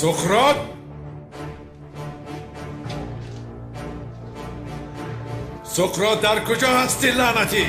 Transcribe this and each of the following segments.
Суқрот? Суқрот дар куҷо ҳастӣ, лаънатӣ?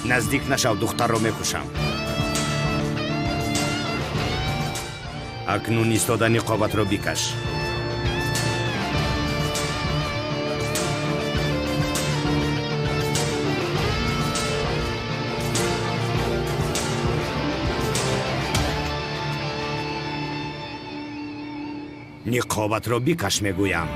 Наздик нашав, духтарро мекушам. Акнун истода ниқобатро бикаш. Ниқобатро бикаш, мегӯям.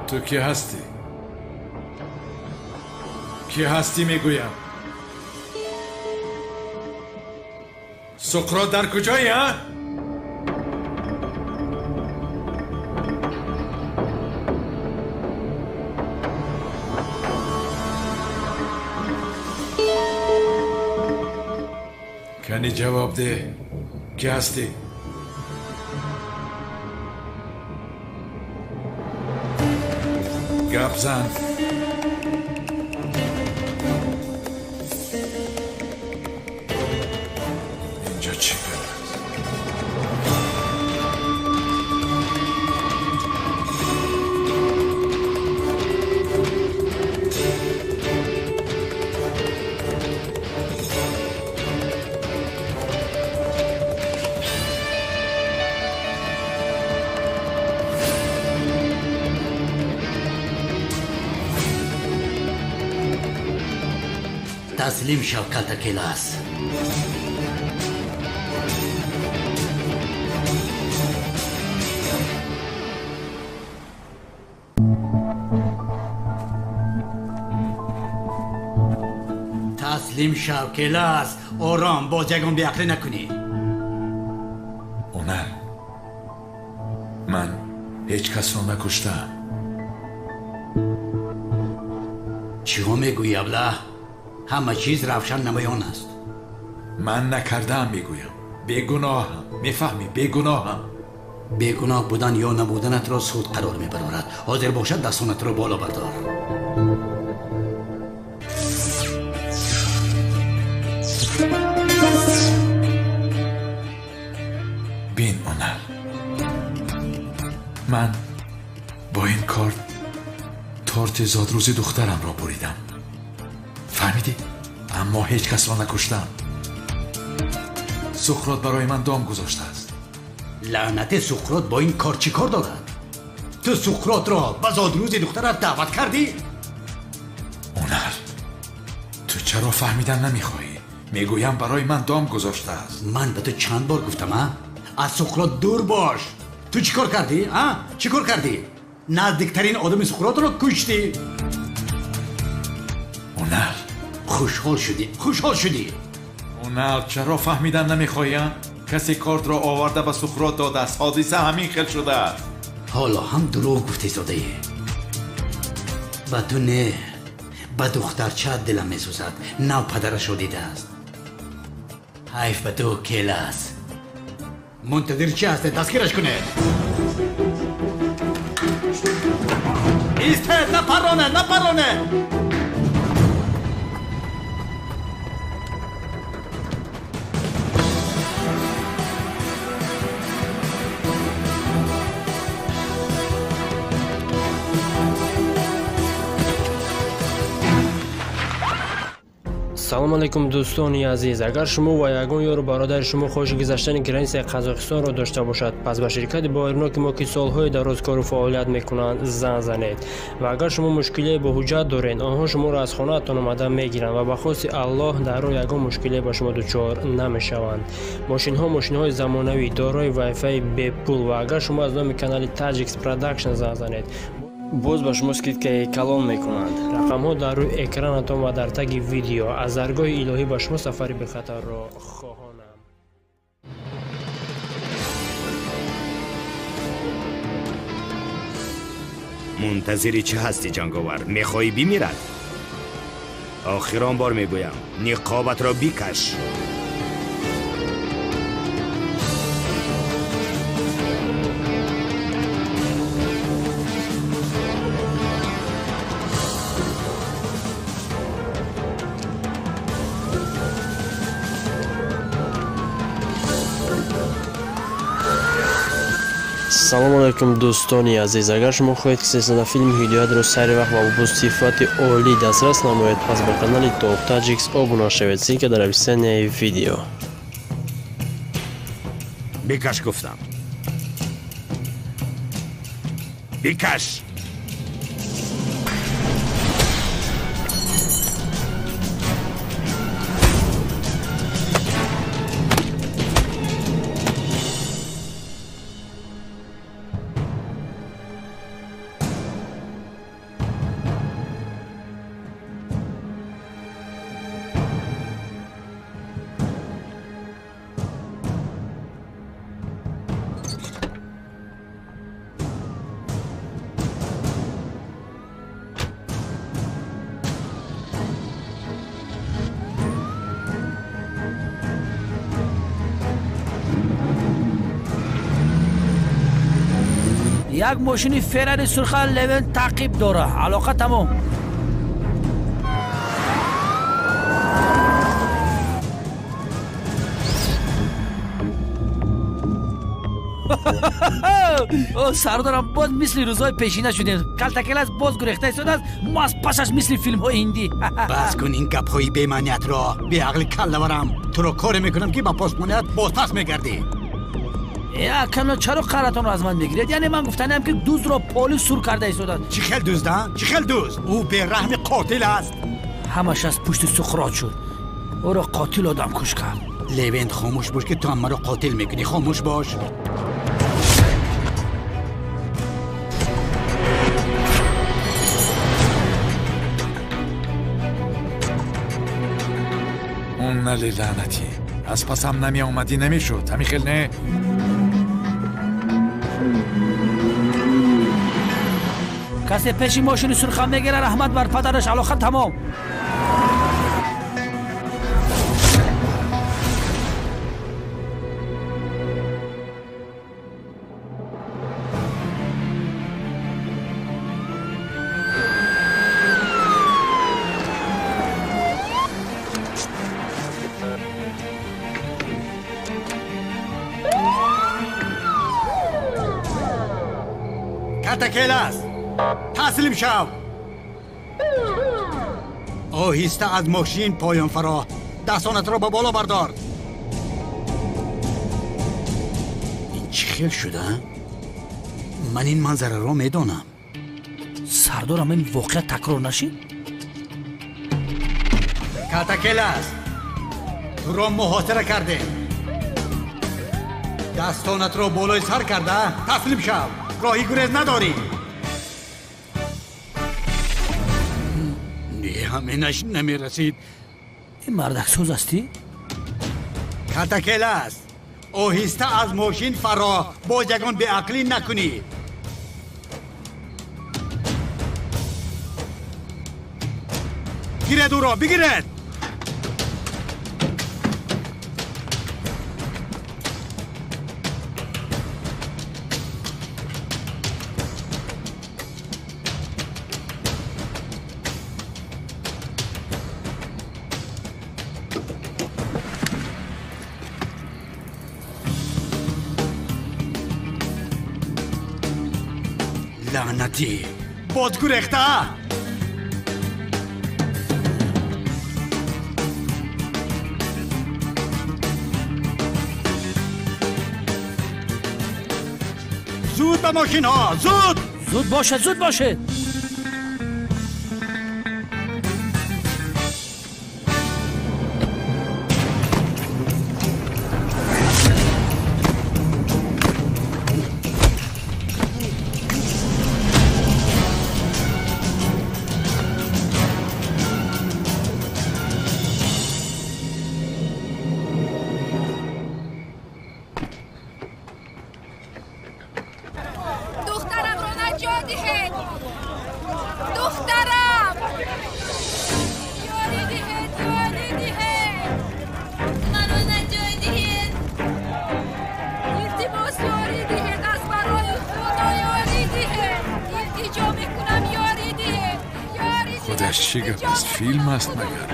Ту кӣ ҳастӣ? Кӣ ҳастӣ, мегӯям? Суқрот дар куҷоӣ, а? Кани ҷавоб деҳ, кӣ ҳастӣ? Гап зан. Инҷо чӣ кар аст? Таслим шав, калтакелас. Таслим шав, келас. Ором, боз ягон беақлӣ накунӣ. Онар, ман ҳеҷ касро накуштаам. Чиҳо мегӯӣ, аблаҳ? Ҳама чиз равшан намоён аст. Ман накардаам, мегӯям. Бегуноҳам, мефаҳмӣ? Бегуноҳам. Бегуноҳ будан ё набуданатро суд қарор мебарорад. Ҳозир бошад, дастонатро боло бардор. Бин, Онар, ман бо ин кор торти зодрӯзи духтарамро буридам. Фаҳмидӣ? Аммо ҳеҷ касро накуштам. Суқрот барои ман дом гузоштааст. Лаънати Суқрот бо ин кор чӣ кор дорад? Ту Суқротро ба зодрӯзи духтарат даъват кардӣ? Онар, ту чаро фаҳмидан намехоҳӣ? Мегӯям, барои ман дом гузоштааст. Ман ба ту чанд бор гуфтам, а? Аз Суқрот дур бош. Ту чӣ кор кардӣ, а? Чӣ кор кардӣ? Наздиктарин одами Суқротро куштӣ. Онар, хушҳол шудӣ, хушҳол шудӣ. Онар, чаро фаҳмидан намехоҳӣ? Касе кортро оварда ба Суқрот додааст. Ҳодиса ҳамин хел шудааст. Ҳоло ҳам дурӯғ гуфтезодаӣ. Ба ту не, ба духтарчаат дилам месӯзад. Нав падарашро дидааст. Ҳайф ба ту, келас. Мунтазир чӣ ҳастед? Дастгираш кунед. Истед, напароне, напароне. Салом алейкум дӯстони азиз. Агар шумо ва ягон ёру бародари шумо хоҳиши гузаштани границаи Қазоқистонро дошта бошад, пас ба ширкати боварноки мо, ки солҳои дароз кору фаъолият мекунанд, занг занед. Ва агар шумо мушкилие бо ҳуҷҷат доред, онҳо шуморо аз хонаатон омада мегиранд ва ба хости Аллоҳ дар роҳ ягон мушкилие ба шумо дучор намешаванд. Мошинҳо мошинҳои замонавӣ, дорои вайфаи бепул ва агар шумо аз номи канали Tajiks Production занг занед, боз ба шумо скидкаи калон мекунанд. Рақамҳо дар рӯи экранатон ва дар таги видео. Аз даргоҳи илоҳӣ ба шумо сафари бехатарро хоҳонам. Мунтазири чӣ ҳастӣ, ҷанговар? Мехоҳӣ бимирад? Охирон бор мегӯям, ниқобатро бикаш. Салом алейкум дӯстони азиз. Агар шумо хоҳед, ки силсила филми Ҳидоятро сари вақт ва бо сифати олӣ дастрас намоед, пас ба канали Top Tajiks обуна шавед. Ссылка дар описанияи видео. Бикаш гуфтам. Бикаш! Як мошини Феррари сурха Левен таъқиб дора. Алоқа тамом. Сардарам, боз мисли рӯзҳои пешина шудем. Калтакелас боз гурехта истодааст, мо аз пасаш мисли филмҳои ҳиндӣ. Бас кун ин гапҳои бемаъниятро. Беақли каллаварам. Туро коре мекунам, ки ба посбоният бозпас мегардӣ. Акано чаро қаратонро аз ман мегиред? Яъне ман гуфтаниам, ки дуздро полис сур карда истодааст. Чӣ хел дузд, а? Чӣ хел дузд? Ӯ бераҳми қотил аст. Ҳамаш аз пушти Суқрот шуд. Ӯро қотил одамкуш кард. Левент, хомӯш бош, ки ту ҳам маро қотил мекунӣ. Хомӯш бош. Он нали лаънатӣ, аз пасам намеомадӣ намешуд. Ҳамин хел не? Касе пеши мошини сурха мегирад, раҳмат бар падараш. Алоқа тамом. Калтакелас, таслим шав. Оҳиста аз мошин поён фаро. Дастонатро ба боло бардор. Ин чӣ хел шуда? Ман ин манзараро медонам. Сардорам, ин воқеа такрор нашид? Калтакелас, туро муҳосира кардем. Дастонатро болои сар карда таслим шав. Роҳи гурез надорӣ. Не, ҳаминаш намерасид. Ин мардаксоз ҳастӣ? Калтакелас, оҳиста аз мошин фаро. Боз ягон беақлӣ накунӣ. Гиред ӯро, бигиред! Лаънатӣ, боз гурехта? Зуд ба мошинҳо, зуд! Зуд бошед, зуд бошед. Худаш чӣ гап аст? Филм аст магар?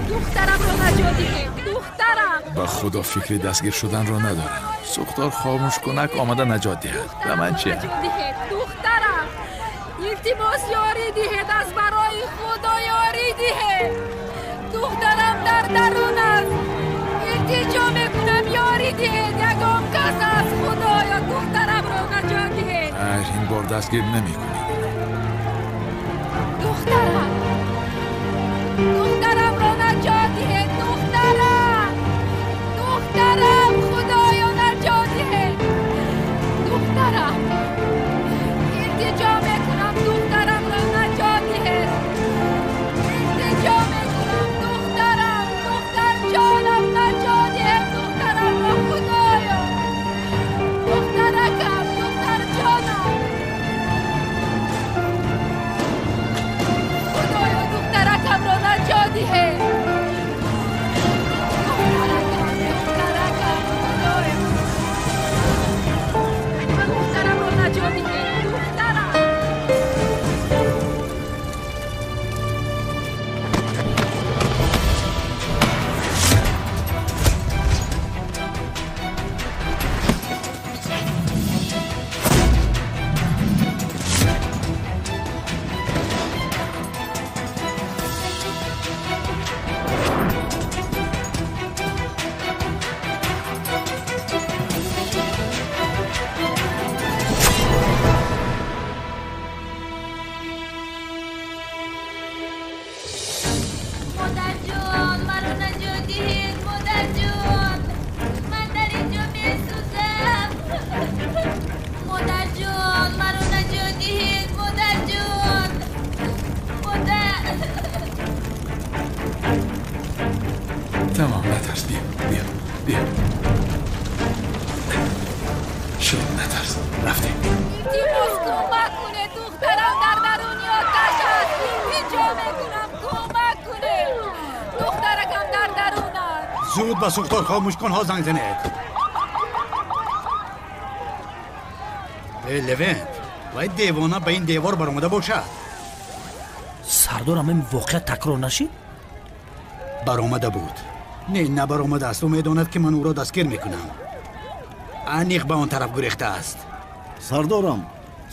Духтарамро наҷот диҳед, духтарам! Ба худо фикри дастгир шуданро надорам. Сӯхтор хомӯшкунак омада наҷот диҳад. Ба ман чӣ? Духтарам! Илтимос, ёрӣ диҳед, аз барои худо ёрӣ диҳед! Духтарам дар дарун аст. Илтиҷо мекунам, ёрӣ диҳед, ягон кас аз худоё духтарамро наҷот диҳед. Хайр, ин бор дастгир намекунӣ. Духтарам! Духтарамро наҷот диҳед, духтарам! Духтарам, худоё наҷот диҳед! Духтарам! Илтиҷо мекунам, духтарамро наҷот диҳед! Илтиҷо мекунам, духтарам! Духтарҷонам, наҷот диҳед духтарамро, худоё! Духтаракам, духтарҷонам! Худоё, духтаракамро наҷот диҳед! Духтаракам, духтаракам, худоё! Духтарамро наҷот диҳед, духтарам! Модарҷон, маро наҷот диҳед, модарҷон! Ман дар инҷо месӯзам. Модарҷон, маро наҷот диҳед, модарҷон! Модар! Тамом, натарс, биё, биё, биё. Шуд, натарс, рафтем. Илтимос, кӯмак кунед, духтарам дар даруни оташ аст. Илтиҷо мекунам, кӯмак кунед, духтаракам дар дарун аст. Зуд ба сӯхтор хомӯшкунҳо занг занед. Э, Левент, вай девона ба ин девор баромада бошад. Сардорам, ин воқеа такрор нашид? Баромада буд. Не, набаромадааст. Ӯ медонад, ки ман ӯро дастгир мекунам. Аниқ ба он тараф гурехтааст. Сардорам,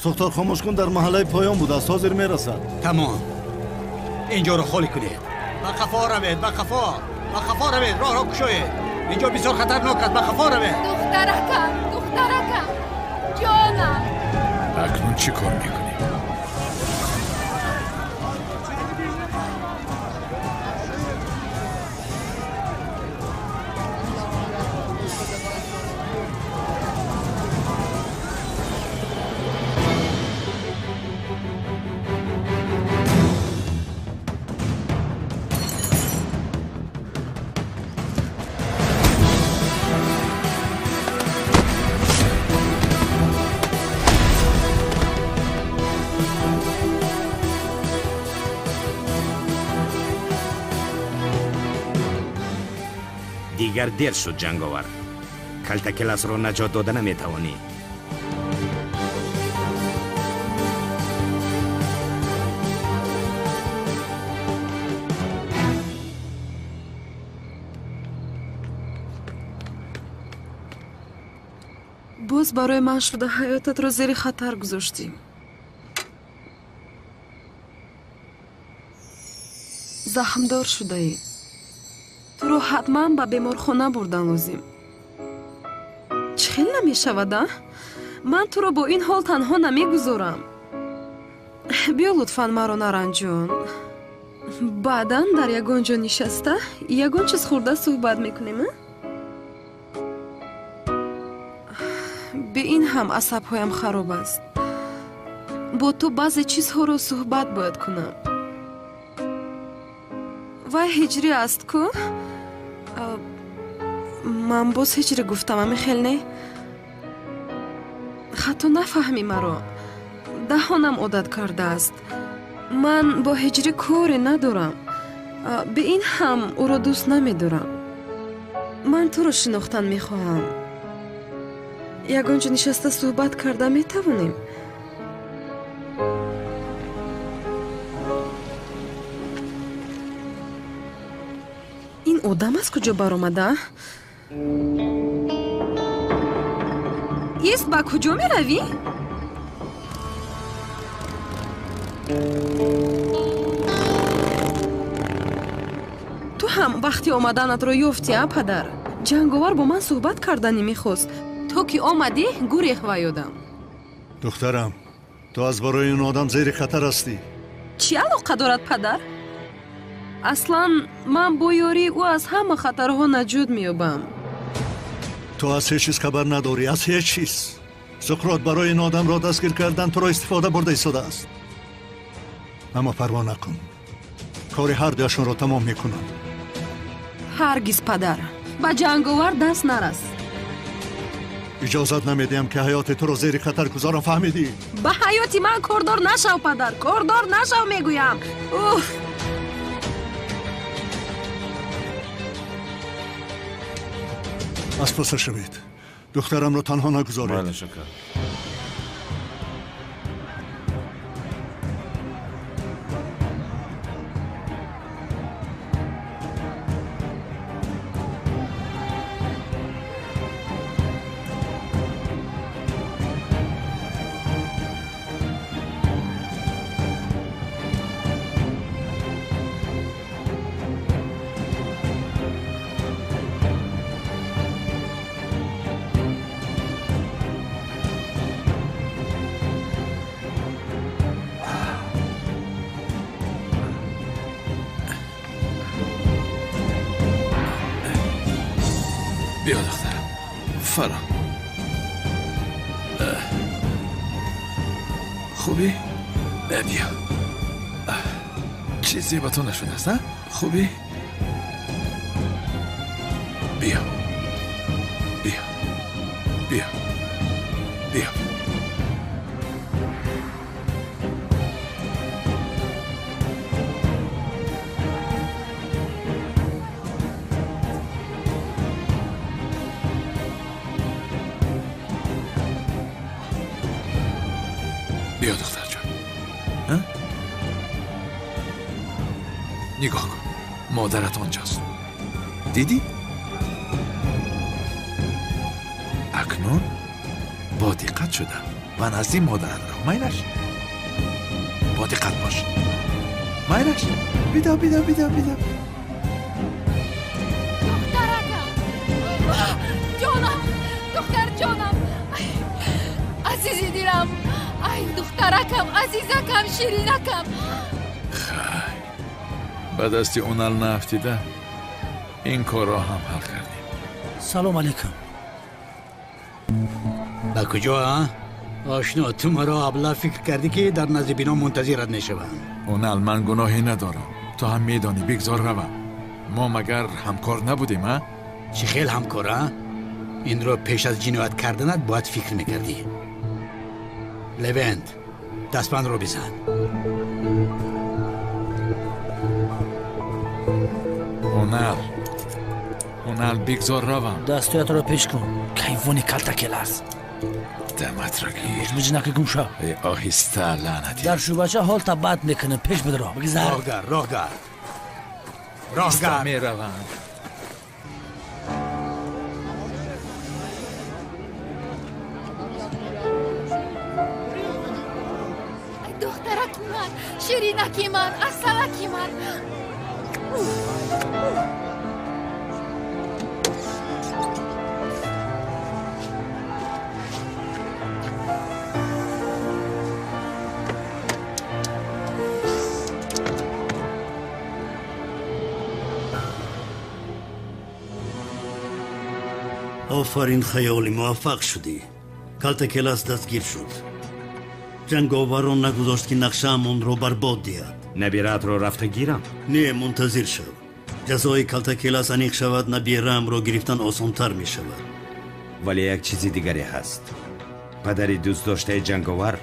сӯхтор хомӯшкун дар маҳаллаи поён будааст, ҳозир мерасад. Тамом, инҷоро холӣ кунед. Ба қафо равед, ба қафо, ба қафо равед, роҳро кушоед. Инҷо бисёр хатарнок аст, ба қафо равед. Духтаракам, духтаракам, ҷонам! Акнун чӣ кор мекунем? Дигар дер шуд, ҷанговар. Калтакеласро наҷот дода наметавонӣ. Боз барои ман шуда ҳаётатро зери хатар гузоштӣ. Захмдор шудаӣ. Туро ҳатман ба беморхона бурдан лозим. Чӣ хел намешавад, а? Ман туро бо ин ҳол танҳо намегузорам. Биё, лутфан маро наранҷон. Баъдан дар ягон ҷо нишаста ягон чиз хӯрда суҳбат мекунем, а? Бе ин ҳам асабҳоям хароб аст. Бо ту баъзе чизҳоро суҳбат бояд кунам. Вай ҳиҷрӣ аст ку? Ман боз ҳиҷрӣ гуфтам, ами хел не? Хато нафаҳмӣ маро. Даҳонам одат кардааст. Ман бо ҳиҷрӣ коре надорам. Бе ин ҳам ӯро дӯст намедорам. Ман туро шинохтан мехоҳам. Ягон ҷо нишаста суҳбат карда метавонем? Ин одам аз куҷо баромада? Ист, ба куҷо меравӣ? Ту ҳам вақти омаданатро ёфтӣ, а падар? Ҷанговар бо ман суҳбат карданӣ мехост. То ки омадӣ, гурех вай одам. Духтарам, ту аз барои ин одам зери хатар ҳастӣ. Чӣ алоқа дорад, падар? Аслан ман бо ёрии ӯ аз ҳама хатарҳо наҷот меёбам. Ту аз ҳеҷ чиз хабар надорӣ, аз ҳеҷ чиз. Суқрот барои ин одамро дастгир кардан туро истифода бурда истодааст. Аммо парво накун, кори ҳар дуяшонро тамом мекунам. Ҳаргиз, падар, ба ҷанговар даст нарас. Иҷозат намедиҳам, ки ҳаёти туро зери хатар гузорам, фаҳмидӣ? Ба ҳаёти ман кордор нашав, падар, кордор нашав, мегӯям. Уф! Аз паса шавед. Духтарамро танҳо нагузоред. Бале, шукр. بیا دخترم، فرا. خوبی؟ بیا. چیزی با تو نشده است، نه؟ خوبی؟ بیا بیا بیا بیا. بیا دختر جان. نگاه کن، مادرت آنجاست. دیدی؟ اکنون با دقت شدم و نزدی مادرت را. میلش، با دقت باش. میلش، بیدا بیدا بیدا بیدا. دخترکم، جانم، دختر جانم، عزیزی دلم، ای دخترکم، عزیزکم، شیرینکم. خی، به دستی اونال نفتیده این کار را هم حل کردیم. سلام علیکم. به کجا؟ آشنا، تو مرا ابله فکر کردی که در نزد بینا منتظرت میشوم. اونال، من گناهی ندارم. تو هم میدانی، بگذار روم. ما مگر همکار نبودیم، ها؟ چی خیلی همکار؟ این را پیش از جنایت کردنت باید فکر میکردی. لوند، دستبند رو بزن. اونال، اونال، بگذار روم. دستایت رو پیش کن. کیوانی کلتکل است. دمت را گیر. بجنک گم شو. ای آهسته، لعنتی. در شوبچه حال تا بد میکنه. پیش بدرو. بگذار. راهگر، راهگر، راهگر. میروم. دخترکی من، شیرینکی من، عسلکی من. Офарин хаёлӣ, муваффақ шудӣ. Калтакелас дастгир шуд. Ҷанговарро нагузошт, ки нақшаамонро барбод диҳад. Набираатро рафта гирам? Не, мунтазир шав. Ҷазои Калтакелас аниқ шавад, набираамро гирифтан осонтар мешавад. Вале як чизи дигаре ҳаст. Падари дӯстдоштаи ҷанговар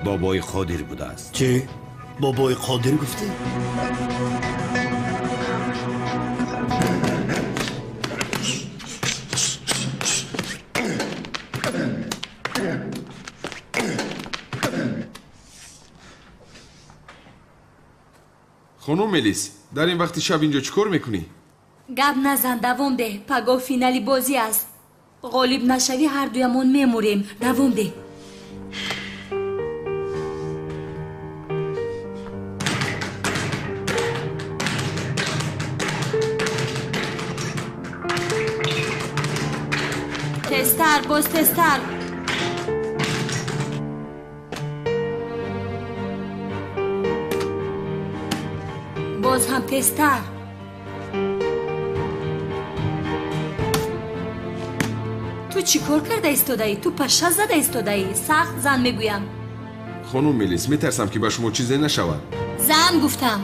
бобои Қодир будааст. Чӣ? Бобои Қодир гуфтӣ? Хонум Мелис, дар ин вақти шаб инҷо чӣ кор мекунӣ? Гап назан, давом деҳ. Пагоҳ финали бозӣ аст. Ғолиб нашавӣ, ҳардуямон мемурем. Давом деҳ. Тезтар, боз тезтар. Боз ҳам тезтар. Ту чӣ кор карда истодаӣ? Ту паша зада истодаӣ. Сахт зан мегӯям. Хонум Мелис, метарсам, ки ба шумо чизе нашавад. Зан гуфтам.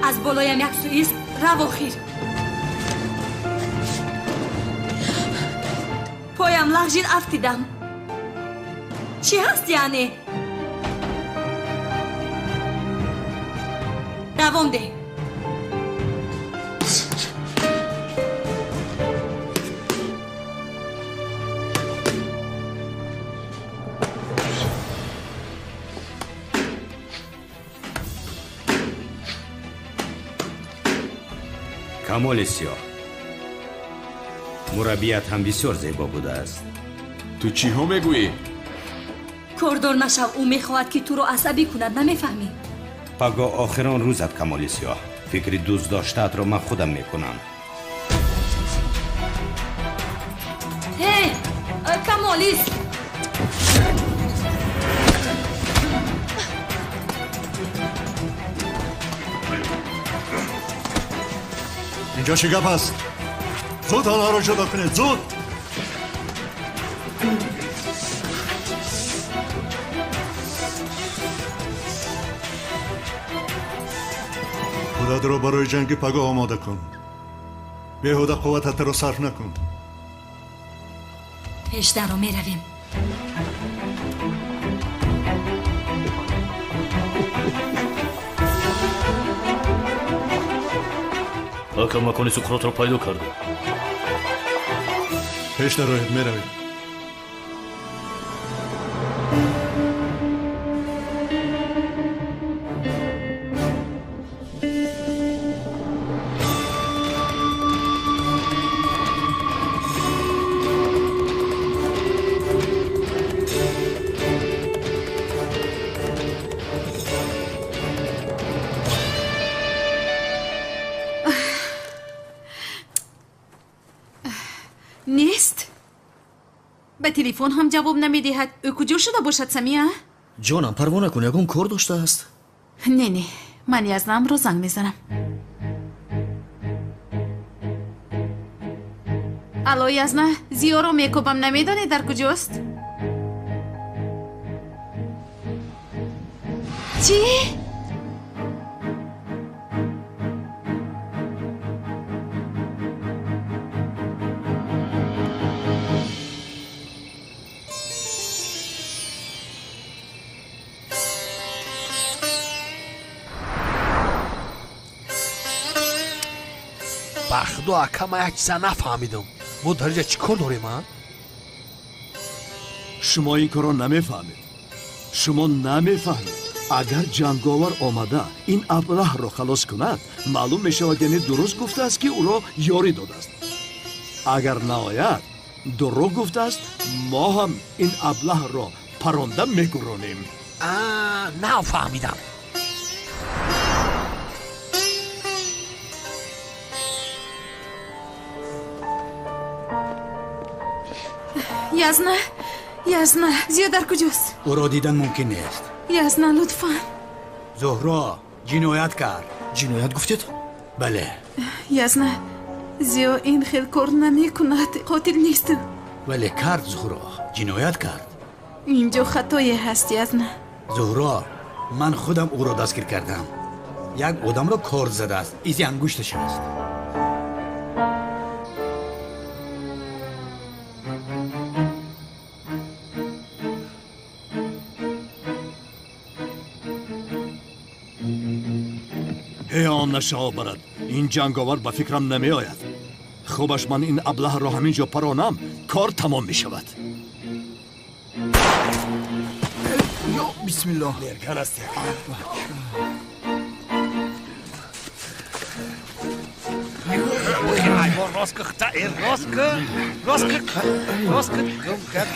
Аз болоям як суист, рав охир. Поям лағжид, афтидам. Чӣ ҳаст яъне? Давом деҳ. Камоли сиёҳ, мураббият ҳам бисёр зебо будааст. Ту чиҳо мегӯӣ? Кордор нашав, ӯ мехоҳад, ки туро асабӣ кунад, намефаҳмӣ? Пагоҳ охирон рӯзат, Камоли сиёҳ. Фикри дӯст доштаатро ман худам мекунам. Ҳе, Камолис! Инҷо чӣ гап аст? Зуд онҳоро ҷудо кунед, зуд! Худатро барои ҷанги пагоҳ омода кун. Беҳуда қуввататро сарф накун. Пешдаро меравем. Ака, макони Суқротро пайдо кардем. Пеш дароед, меравем. Нест. Ба телефон ҳам ҷавоб намедиҳад. Ӯ куҷо шуда бошад, Самия? Ҷонам, парво накун, ягон кор доштааст. Не, не, ман Язнамро занг мезанам. Алло, Язна, Зиёро мекобам, намедонӣ дар куҷост? Чӣ? Ба худо, ака, ман як чиза нафаҳмидам. Мо дар инҷа чӣ кор дорем, а? Шумо ин корро намефаҳмед. Шумо намефаҳмед. Агар ҷанговар омада ин аблаҳро халос кунад, маълум мешавад, яъне дуруст гуфтааст, ки ӯро ёрӣ додааст. Агар наояд, дурӯғ гуфтааст, мо ҳам ин аблаҳро паронда мегуронем. Нафаҳмидам. Язна, Язна, Зиё дар куҷост? Ӯро дидан мумкин нест. Язна, лутфан. Зуҳро ҷиноят кард. Ҷиноят гуфтед? Бале. Язна, Зиё ин хел кор намекунад, қотил нест. Вале кард, Зуҳро, ҷиноят кард. Инҷо хатое ҳаст, Язна. Зуҳро, ман худам ӯро дастгир кардам. Як одамро корд задааст, изи ангушташ аст. Он нашао барад. Ин ҷанговар ба фикрам намеояд. Хубаш ман ин аблаҳро ҳамин ҷо паронам, кор тамом мешавад. Ё бисмиллоҳ. Нерган аст як. Ҳайвон рост кухта, рост ку, рост ку, рост ку, гум кард.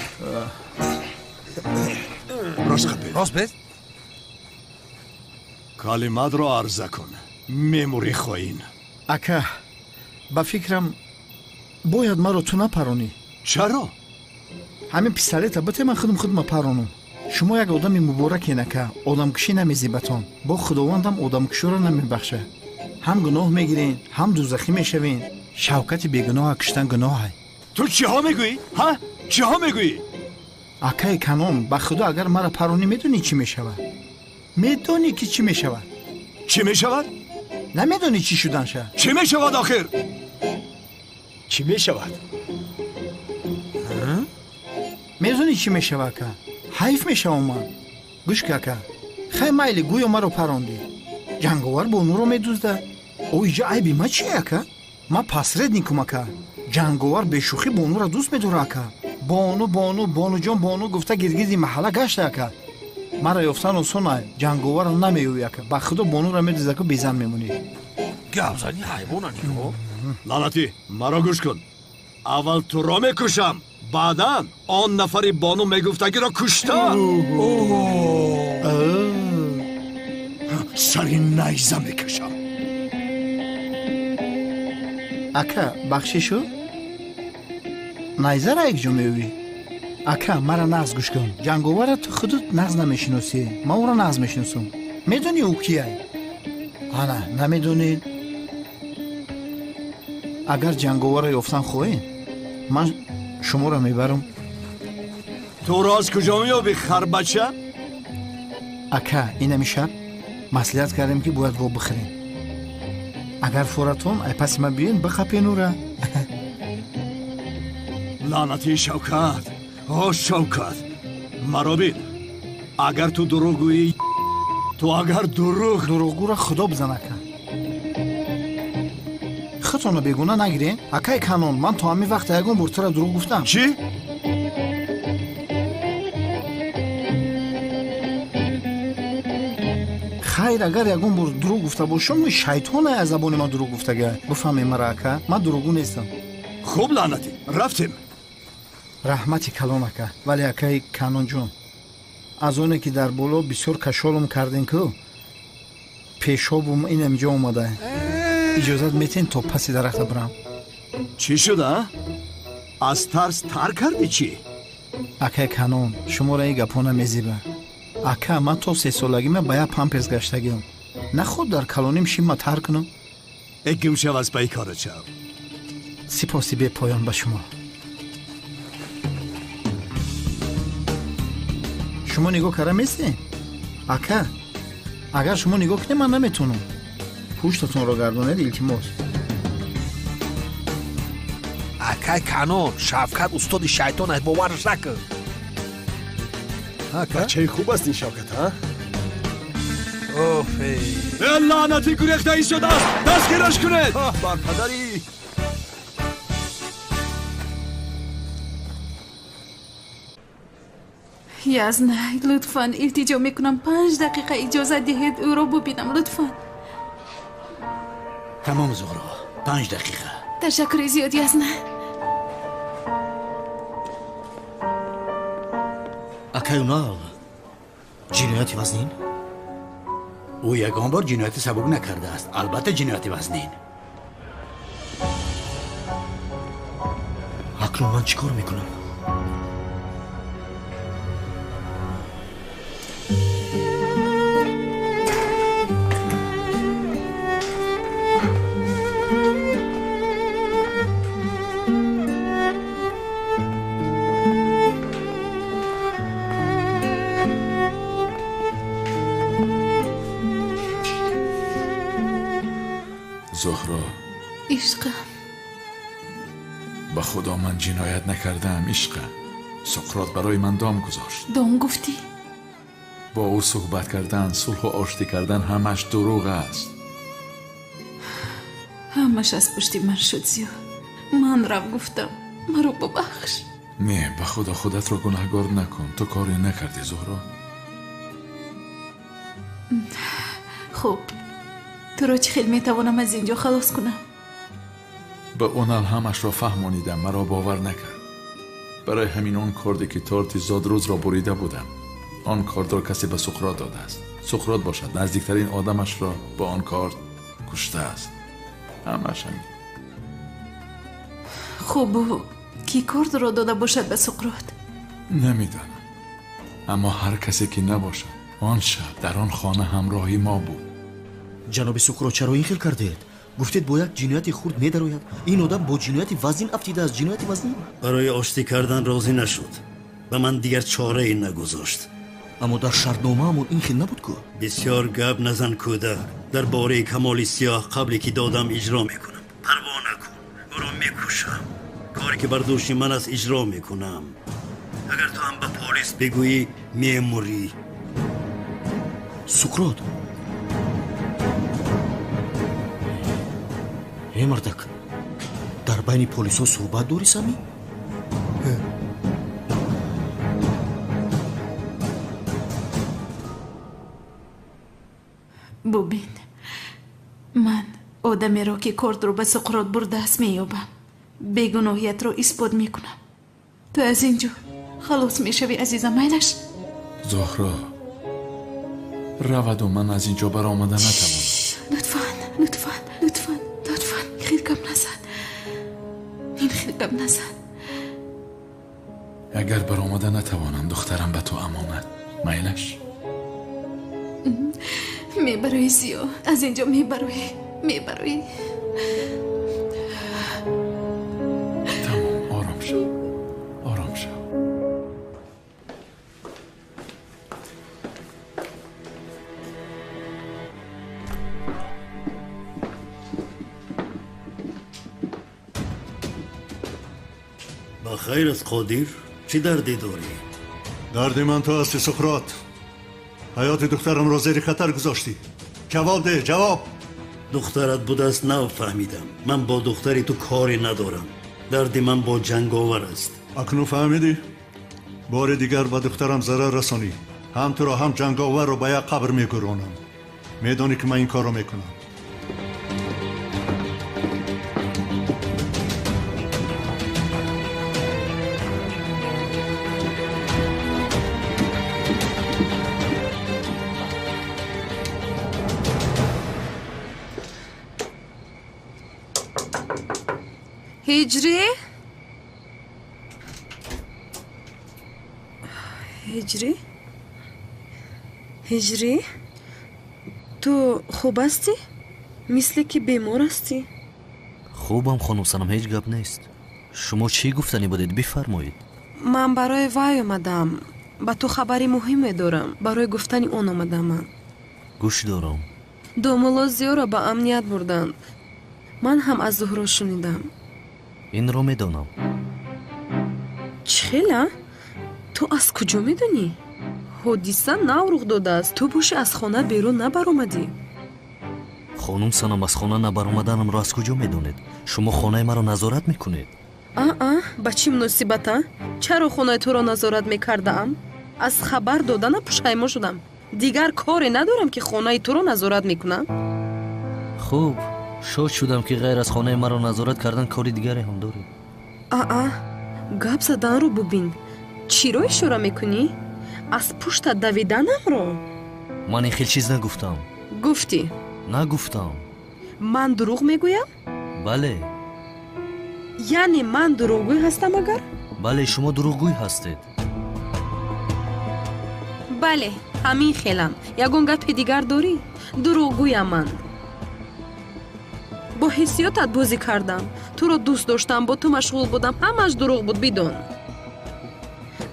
Рост қапед. Рост бед? Калиматро арза кун. Мемури хоин. Ака, ба фикрам бояд маро ту напаронӣ. Чаро? Ҳамин пистолета бите, ман худам худма паронам. Шумо як одами муборакен, ака, одамкушӣ намезибатон. Бо худовандам одамкуширо намебахша. Ҳам гуноҳ мегирен, ҳам дузахӣ мешавен. Шавкати бегуноҳа куштан гуноҳай. Ту чиҳо мегӯӣ? Ҳа? Чиҳо мегӯӣ? Акаи канон, ба худо агар мара паронӣ медонӣ чӣ мешавад? Медонӣ ки чӣ мешавад? Чӣ мешавад? Намедонӣ чӣ шуданша? Чӣ мешавад охир? Чӣ мешавад? Медонӣ чӣ мешавад, ака? Ҳайф мешавам ман. Гӯш ки, ака, хай майли, гӯё маро парондӣ. Ҷанговар бонуро медузда. О, иҷа айби ма чие, ака? Ман посредникум, ака. Ҷанговар бешӯхӣ бонуро дӯст медора, ака. Бону, бону, бонуҷон, бону гуфта гиргирди маҳалла гашта, ака. Мара ёфтан осон ай, ҷанговарро намеёвӣ, ака. Ба худо бонуро медузда, ку безан мемонӣ. Гап зани ҳайвона нигоҳ. Лаънатӣ, маро гӯш кун. Аввал туро мекушам, баъдан он нафари бону мегуфтагиро кушта. Сари найза мекашам. Ака, бахшишу? Найзара якҷо меёвӣ? Ака, мара нағз гӯш кун. Ҷанговара ту худут нағз намешиносӣ. Ман ӯро нағз мешиносам. Медонӣ ӯ кияй? Ана, намедонед. Агар ҷанговара ёфтан хоҳед, ман шуморо мебарам. Туро аз куҷо меёбӣ, харбача? Ака, инами шаб маслиҳат кардем, ки бояд во бихӯрем. Агар форатон, ай паси ман биёен, бихапен ӯра. Лаънати Шавкат! О, Шавкат! Маро бин. Агар ту дурӯғ гӯӣ, ту агар дурӯғ... Дурӯғгӯра худо бизан, ака. Худтонро бегуна нагирен. Акаи канон, ман то ҳамин вақт ягон бор тура дурӯғ гуфтам. Чӣ? Хайр, агар ягон бор дурӯғ гуфта бошам, шайтон аз забони ман дурӯғ гуфтага. Бифаҳме мара, ака, ман дурӯғгӯ нестам. Хуб, лаънатӣ, рафтем. Раҳмати калон, ака. Вале акаи канонҷон, аз оне ки дар боло бисёр кашолум кардем, ку пешобум инамҷо омада. Иҷозат метен то паси дарахта бирам? Чӣ шуда? Аз тарс тар кардӣ чӣ? Акаи канон, шуморо ин гапҳо намезиба. Ака, ман то сесолагима ба як памперс гаштагиам. Наход дар калоним шимма тар кунам? Э, гум шав аз паи корат шав. Сипоси бепоён ба шумо. Шумо нигоҳ карда местед? Ака, агар шумо нигоҳ кунед, ман наметавонам. Пуштатонро гардонед, илтимос. Акай канон, Шавкат устоди шайтон аст, бовараш накун. Бачаи хуб аст ин Шавкат, ҳа? Оф, э, лаънатӣ, гурехта истодааст! Дастгираш кунед! Бар падари! Язна, лутфан, илтиҷо мекунам, 5 дақиқа иҷозат диҳед ӯро бубинам, лутфан. Тамом, Зуҳро, 5 дақиқа. Ташаккури зиёд, Язна. Акай Унал, ҷинояти вазнин? Ӯ ягон бор ҷинояти сабук накардааст. Албатта ҷинояти вазнин. Акнун ман чӣ кор мекунам? Зуҳро. Ишқам. Ба Худо ман ҷиноят накардаам, ишқам. Суқрот барои ман дом гузошт. Дом гуфтӣ? Бо ӯ суҳбат кардан, сулҳу оштӣ кардан ҳамаш дурӯғ аст. Ҳамаш аз пушти ман шуд, Зиё. Ман рав гуфтам. Маро бубахш. Не, ба Худо худатро гунаҳгор накун. Ту коре накардӣ, Зуҳро. Хуб, туро чӣ хел метавонам аз ин ҷо халос кунам? Ба Унал ҳамашро фаҳмонидам, маро бовар накард. Барои ҳамин он корде ки торти зодрӯзро бурида будам, он кордро касе ба Суқрот додааст. Суқрот бошад наздиктарин одамашро бо он корд куштааст. Ҳамаш ҳамин. Хуб, ки кордро дода бошад ба Суқрот? Намедонам, аммо ҳар касе ки набошад, он шаб дар он хона ҳамроҳи мо буд. Ҷаноби Суқрот, чаро ин хел кардед? Гуфтед бо як ҷинояти хурд медарояд. Ин одам бо ҷинояти вазнин афтидааст, ҷинояти вазнин. Барои оштӣ кардан розӣ нашуд. Ба ман дигар чорае нагузошт. Аммо дар шартномаамон ин хел набуд ку? Бисёр гап назан, кӯдак. Дар бораи камоли сиёҳ қабле ки додам иҷро мекунам. Парво накун, ӯро мекушам. Коре ки бар дӯши ман аст иҷро мекунам. Агар ту ҳам ба полис бигӯӣ, мемурӣ. Суқрот, э мардак, дар байни полисҳо суҳбат дорӣ, Сами? Бубин, ман одамеро ки кордро ба Суқрот бурдааст меёбам. Бегуноҳиятро исбот мекунам. Ту аз ин ҷо халос мешавӣ, азизам, майлаш? Зуҳро, раваду ман аз ин ҷо баромада натавонам. Лутфан, лутфан, лутфан, лутфан, хел гап назан. Ин хел гап назан. Агар баромада натавонам, духтарам ба ту амонат. Майлаш? Мебароӣ, Зиё, аз ин ҷо мебароӣ, мебароӣ. Тамом, ором шав, ором шав. Ба хайр аст, Қодир. Чӣ дарде дорӣ? Дарди ман ту ҳасти, Суқрот. Ҳаёти духтарамро зери хатар гузоштӣ. Ҷавоб деҳ, ҷавоб. Духтарат будааст, нафаҳмидам. Ман бо духтари ту коре надорам. Дарди ман бо ҷанговар аст. Акнун фаҳмидӣ? Бори дигар ба духтарам зарар расонӣ, ҳам туро ҳам ҷанговарро ба як қабр мегуронам. Медонӣ ки ман ин корро мекунам. Ҳиҷрӣ? Ҳиҷрӣ? Ҳиҷрӣ? Ту хуб ҳастӣ? Мисле ки бемор ҳастӣ. Хубам, хонум Санам, ҳеҷ гап нест. Шумо чӣ гуфтанӣ будед? Бифармоед. Ман барои вай омадам. Ба ту хабари муҳиме дорам. Барои гуфтани он омадам ман. Гӯш дорам. Домулло Зиёро ба амният бурданд. Ман ҳам аз Зуҳро шунидам. Инро медонам. Чӣ хела? Ту аз куҷо медонӣ? Ҳодиса нав рух додааст. Ту боши аз хона берун набаромадӣ. Хонум Санам, аз хона набаромаданамро аз куҷо медонед? Шумо хонаи маро назорат мекунед. Аа, ба чӣ муносибата? Чаро хонаи туро назорат мекардаам? Аз хабар додана пушаймо шудам. Дигар коре надорам ки хонаи туро назорат мекунам. Хуб, шод шудам ки ғайр аз хонаи маро назорат кардан кори дигаре ҳам доред. Аа, гап заданро бубин. Чиро ишора мекунӣ? Аз пушта давиданамро? Ман ин хел чиз нагуфтам. Гуфтӣ. Нагуфтам. Ман дурӯғ мегӯям? Бале. Яъне ман дурӯғгӯй ҳастам агар? Бале, шумо дурӯғгӯй ҳастед. Бале, ҳамин хелам. Ягон гапи дигар дорӣ? Дурӯғгӯям ман. Бо ҳиссиётат бозӣ кардам. Туро дӯст доштам, бо ту машғул будам. Ҳамаш дурӯғ буд, бидон.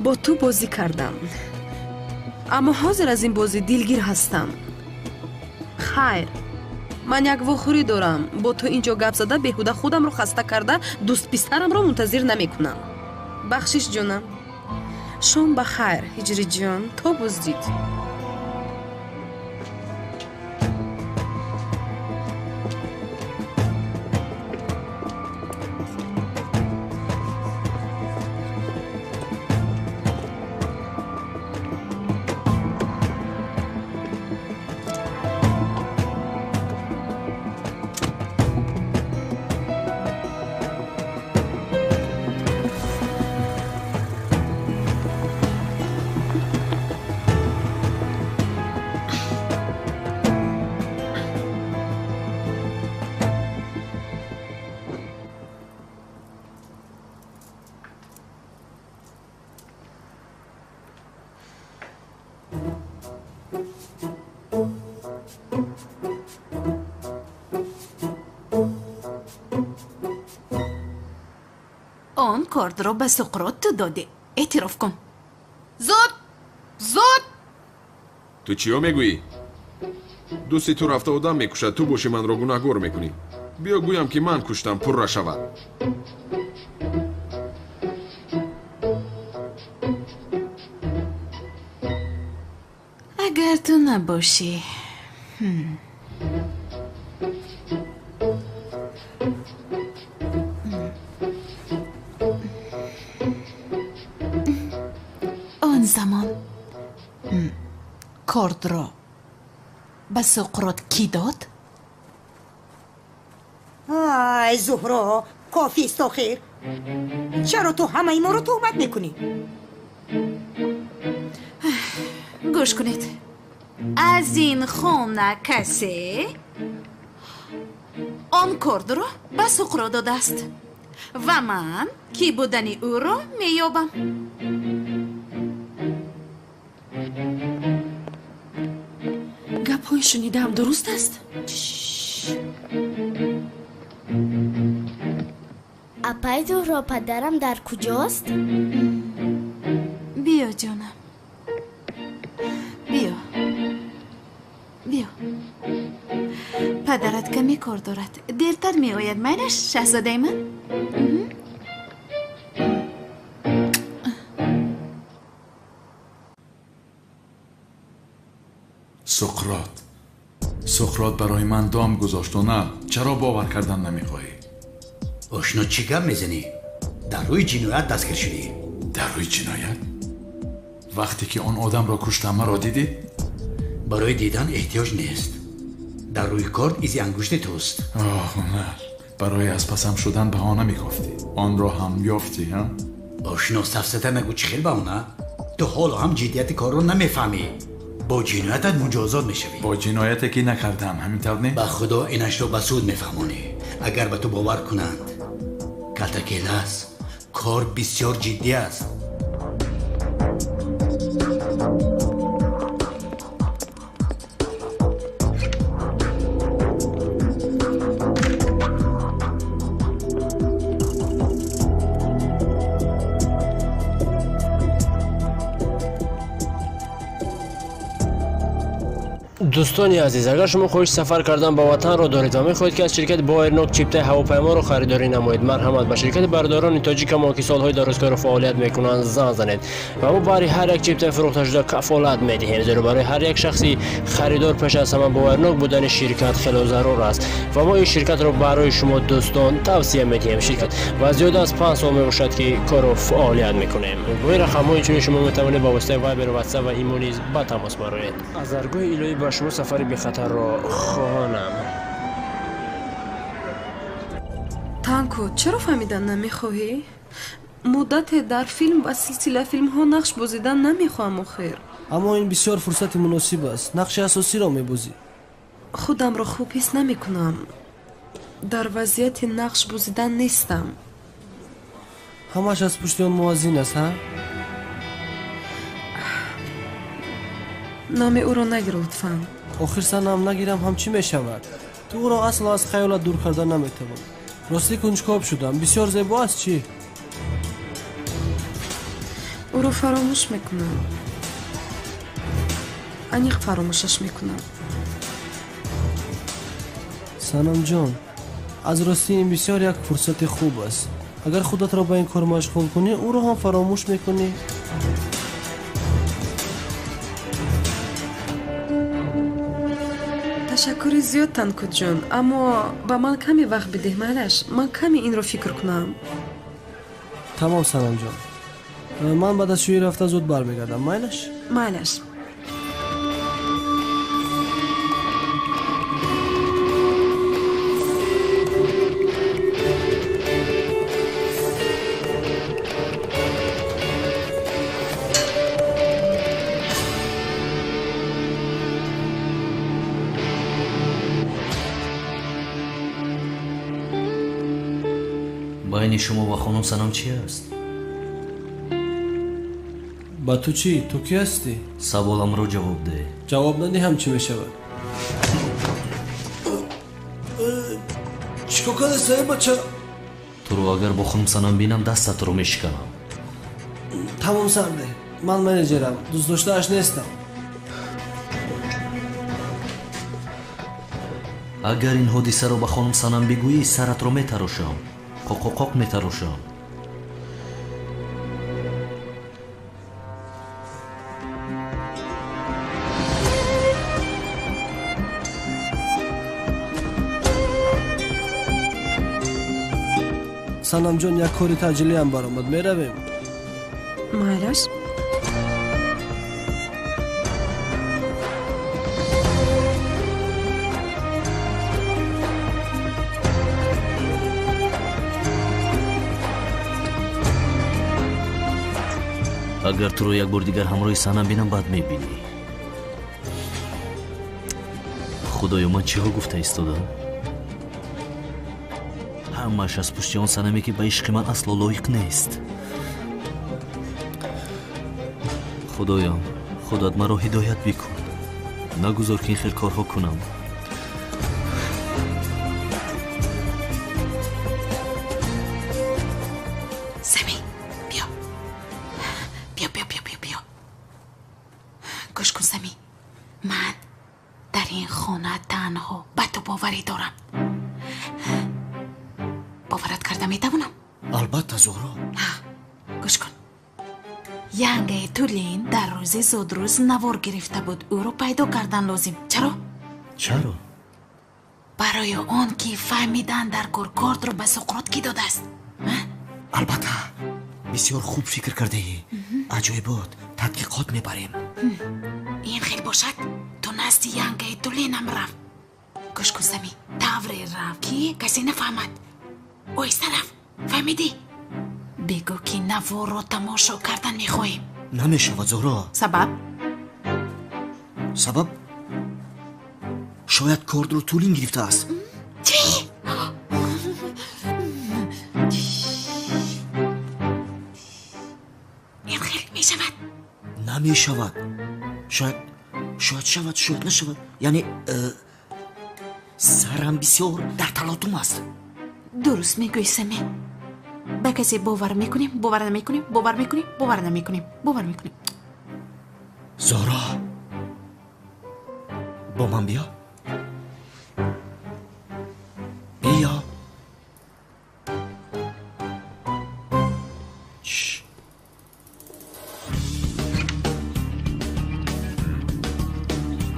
Бо ту бозӣ кардам. Аммо ҳозир аз ин бозӣ дилгир ҳастам. Хайр, Ман як вохӯрӣ дорам. Бо ту инҷо гап зада беҳуда худамро хаста карда дӯстписарамро мунтазир намекунам. Бахшиш ҷонам. Шом ба хайр, Ҳиҷриҷон, то боздид. Он кордро ба Суқрот ту додӣ. Эътироф кун. Зуд! Зуд! Ту чиё мегӯӣ? Дӯсти ту рафта одам мекушад, ту боши манро гунаҳгор мекунӣ. Биё гӯям ки ман куштам, пурра шавад. Агар ту набошӣ. Он замон кордро ба Суқрот кӣ дод? Ай, Зуҳро, кофист охир. Чаро ту ҳамаи моро туҳмат мекунӣ? Гӯш кунед. Аз ин хона касе он кордро ба Суқрот додааст ва ман кӣ будани ӯро меёбам. Гапҳои шунидаам дуруст аст? Апай Зуҳро, падарам дар куҷост? Биё, ҷонам. Биё. Биё. Падарат каме кор дорад. Дертар меояд, майлаш, шаҳзодаи ман? Суқрот. Суқрот барои ман дом гузошт, на? Чаро бовар кардан намехоҳӣ? Ошно, чӣ гап мезанӣ? Дар рӯи ҷиноят дастгир шудӣ. Дар рӯи ҷиноят? Вақте ки он одамро куштам, маро дидӣ? Барои дидан эҳтиёҷ нест. Дар рӯи корд изи ангушти туст. Оҳ, ҳунар. Барои аз пасам шудан баҳона мегуфтӣ. Онро ҳам ёфтӣ, ҳа? Ошно, сафсата нагӯ, чӣ хел баҳона? Ту ҳоло ҳам ҷиддияти корро намефаҳмӣ. Бо ҷиноятат муҷозот мешавӣ. Бо ҷинояте ки накардам, ҳамин тавр не? Ба худо инашро ба суд мефаҳмонӣ. Агар ба ту бовар кунанд. Калтакелас, кор бисёр ҷиддӣ аст. Дӯстони азиз, агар шумо хоҳиши сафар кардан ба ватанро доред ва мехоҳед ки аз ширкати Боэрнок чиптаи ҳавопайморо харидорӣ намоед, марҳамат ба ширкати бардорони тоҷикамо ки солҳои дарозкорро фаъолият мекунанд занг занед ва мо барои ҳар як чиптаи фурӯхташуда кафолат медиҳем, зеро барои ҳар як шахси харидор пеш аз ҳама боэрнок будани ширкат хело зарур аст ва мо ин ширкатро барои шумо дӯстон тавсия медиҳем. Ширкат ва зиёда аз 5 сол мебошад ки корро фаъолият мекунем. Бо ин рақамҳо инчунин шумо метавонед ба воситаи Вайбер, Ватсап ва Имо низ ба тамос бароед. Аз даргоҳи илоҳӣ ба шумо сафари бехатарро хоҳонам. Танко, чаро фаҳмидан намехоҳӣ? Муддате дар филм ва силсила филмҳо нақш бозидан намехоҳам охир. Аммо ин бисёр фурсати муносиб аст. Нақши асосиро мебозӣ. Худамро хуб ҳис намекунам. Дар вазъияти нақш бозидан нестам. Ҳамаш аз пушти он муаззин аст, ҳа? Номи ӯро нагир лутфан. Охир санам нагирам ҳам чӣ мешавад? Ту ӯро асло аз хаёлат дур карда наметавонӣ. Ростӣ кунҷкоб шудам. Бисёр зебо аст чӣ? Ӯро фаромӯш мекунам. Аниқ фаромӯшаш мекунам. Санамҷон, аз ростӣ ин бисёр як фурсати хуб аст. Агар худатро ба ин кор машғул кунӣ, ӯро ҳам фаромӯш мекунӣ. Ташаккури зиёд, Танкутҷон, аммо ба ман каме вақт бидеҳ, майлаш, ман каме инро фикр кунам. Тамом, Санамҷон, ман баъд аз шӯӣ рафта зуд бармегардам, майлаш? Майлаш. Байни шумо ва хонум Санам чӣ аст? Ба ту чӣ? Ту кӣ ҳастӣ? Саволамро ҷавоб деҳ. Ҷавоб надиҳам чӣ мешавад? Чӣ кор кардастӣ, бача? Туро агар бо хонум Санам бинам, дастатро мешиканам. Тамом, сарде. Ман менеҷерам, дӯстдоштааш нестам. Агар ин ҳодисаро ба хонум Санам бигӯӣ, саратро метарошам. Қоқоқоқ метарошам. Санамҷон, як кори таъҷилиам баромад, меравем. Майлаш. Агар туро як бор дигар ҳамроҳи Санам бинам, бад мебинӣ. Худоё, ман чиҳо гуфта истодам? Ҳамааш аз пушти он Санаме, ки ба ишқи ман асло лоиқ нест. Худоё, худат маро ҳидоят бикун. Нагузор, ки ин хел корҳо кунам. Сами, биё. Биё, биё, биё, биё, биё. Гӯш кун, Сами. Ман дар ин хона танҳо ба ту боварӣ дорам. Боварат карда метавонам? Албатта, Зуҳро. Гӯш кун. Янгаи Тулин дар рӯзи зодрӯз навор гирифта буд. Ӯро пайдо кардан лозим. Чаро? Чаро? Барои он ки фаҳмидан дар кор кортро ба Суқрот кӣ додааст. Албатта, бисёр хуб фикр кардаӣ. Аҷоибот, тадқиқот мебарем. Ин хел бошад, ту назди Янгаи Тулинам рав. Гӯш кун, Сами, тавре рав, ки касе нафаҳмад. Оҳиста рав, фаҳмидӣ? Бигӯ, ки наворро тамошо кардан мехоҳем. Намешавад, Зуҳро. Сабаб? Сабаб? Шояд кордро Тулин гирифтааст. Чӣ? Ин хел мешавад? Намешавад. Шояд шавад, шояд нашавад. Яъне сарам бисёр дар талотум аст. Дуруст мегӯӣ, Сами. Ба касе бовар мекунем, бовар намекунем, бовар мекунем, бовар намекунем, бовар мекунем. Зуҳро, бо ман биё. Биё.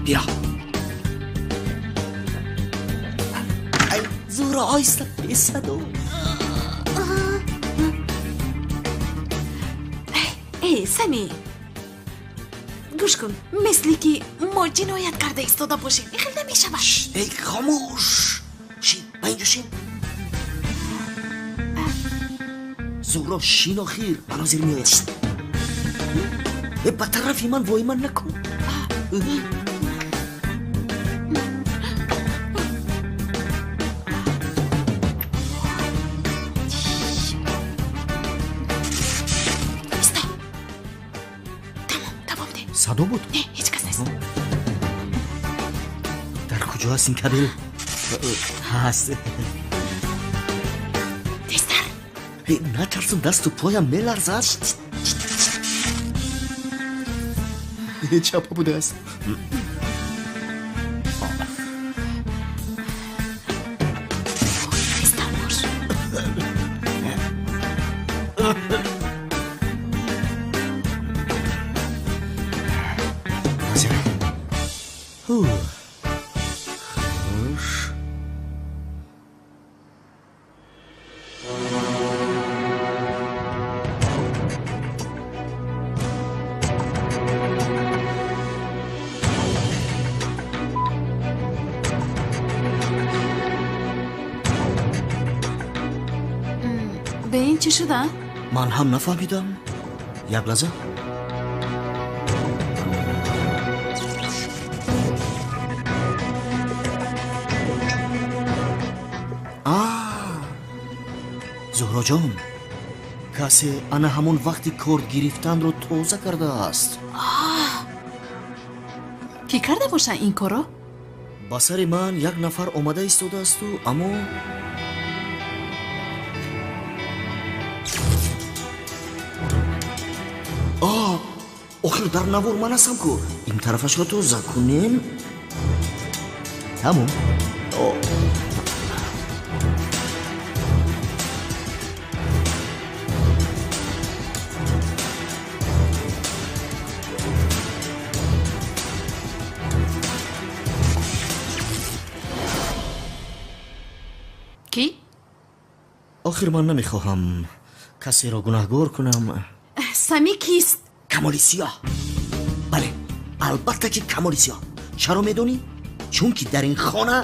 Биё. Зуҳро, оҳиста, бесадо. Эй, Сами, гӯш кун, мисли ки мо ҷиноят карда истода бошем, ин хел намешавад. Эй, хомӯш! Шин, ба инҷо шин. Зуҳро, шин, охир, ман ҳозир меоям. Ба тарафи ман воҳима накун. Садо буд? Не, ҳеҷ кас нест. Дар куҷо аст ин кабел? Ҳаст. Тезтар. Натарсум, дасту поям меларзад. Чапа будааст. Хуш. Ба ин чӣ шуда? Ман ҳам нафаҳмидам. Як лаҳза. Зуҳроҷон, касе ана ҳамон вақти корд гирифтанро тоза кардааст. Кӣ карда бошад ин корро? Ба сари ман як нафар омада истодаасту, аммо охир дар навор ман ҳастам ку. Ин тарафашро тоза кунем. Тамом. Кӣ? Охир ман намехоҳам касеро гунаҳгор кунам. Сами кист? Камоли сиёҳ. Бале, албатта ки Камоли сиёҳ. Чаро медонӣ? Чунки дар ин хона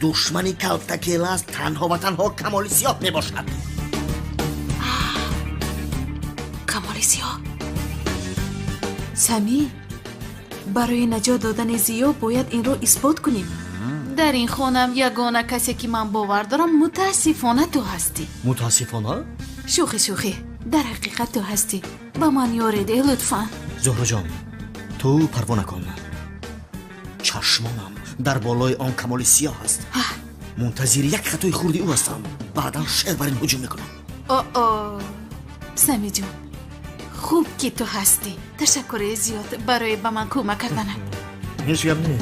душмани Калтакелас танҳо ва танҳо Камоли сиёҳ мебошад. Камоли сиёҳ. Сами, барои наҷот додани Зиё бояд инро исбот кунем. Дар ин хонам ягона касе ки ман бовар дорам, мутаассифона ту ҳастӣ. Мутаассифона? Шӯхӣ, шӯхӣ. Дар ҳақиқат ту ҳастӣ. Ба ман ёрӣ деҳ лутфан. Зуҳроҷон, ту парво накун. Чашмонам дар болои он Камоли сиёҳ аст. Мунтазири як хатои хурди ӯ ҳастам. Баъдан шер бар ин ҳуҷум мекунам. О-о, Самиҷон, хуб ки ту ҳастӣ. Ташаккури зиёд барои ба ман кӯмак карданат. Ҳеҷ гап не.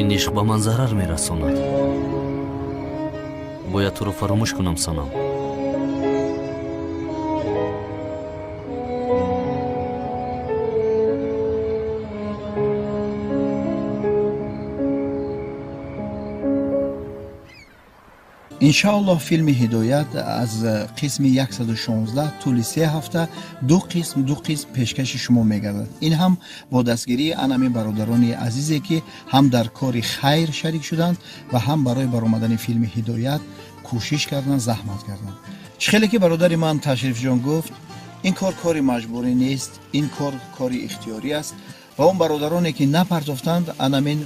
Ин ишқ ба ман зарар мерасонад. Бояд туро фаромӯш кунам, Санам. Иншааллоҳ филми Ҳидоят аз қисми 116 тӯли 3 ҳафта ду қисм пешкаши шумо мегардад. Ин ҳам бо дастгирии анами бародарони азизе ки ҳам дар кори хайр шарик шуданд ва ҳам барои баромадани филми Ҳидоят кӯшиш карданд, заҳмат карданд. Чӣ хеле ки бародари ман Ташрифҷон гуфт, ин кор кори маҷбурӣ нест, ин кор кори ихтиёрӣ аст ва он бародароне ки напардохтанд, анамин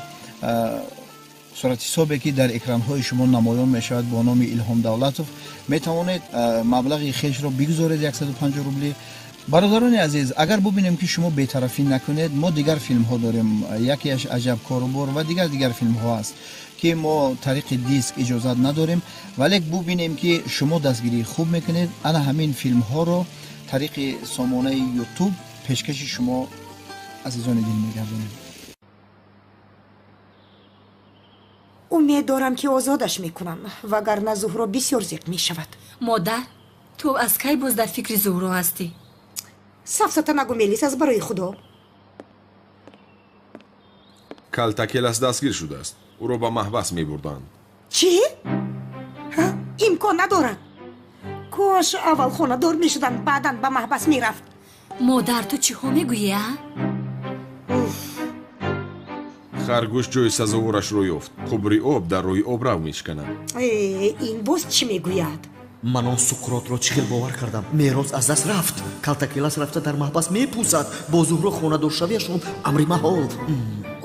суратҳисобе ки дар экранҳои шумо намоён мешавад бо номи Илҳом Давлатов, метавонед маблағи хешро бигузоред 150 рубли. Бародарони азиз, агар бубинем ки шумо бетарафӣ накунед, мо дигар филмҳо дорем. Якеаш Аҷаб корубор ва дигар филмҳо аст ки мо тариқи диск иҷозат надорем, вале бубинем ки шумо дастгирии хуб мекунед, ана ҳамин филмҳоро тариқи сомонаи YouTube пешкаши шумо азизони дил мегардонем. Умед дорам ки озодаш мекунам, вагарна Зуҳро бисёр зиқ мешавад. Модар, ту аз кай боз дар фикри Зуҳро ҳастӣ? Сафсата нагӯ, Мелис, аз барои Худо. Калтакелас дастгир шудааст. Ӯро ба маҳбас мебурданд. Чӣ? Имкон надорад. Кош аввал хонадор мешуданд, баъдан ба маҳбас мерафт. Модар, ту чиҳо мегӯӣ, а? Харгӯш ҷои сазоворашро ёфт. Қубри об дар рӯи обрав мешканад. Ин боз чӣ мегӯяд? Ман он Суқротро чӣ хел бовар кардам. Мерос аз даст рафт. Калтакелас рафта дар маҳбас мепӯсад. Бо Зуҳро хонадоршавиашон амри маҳол.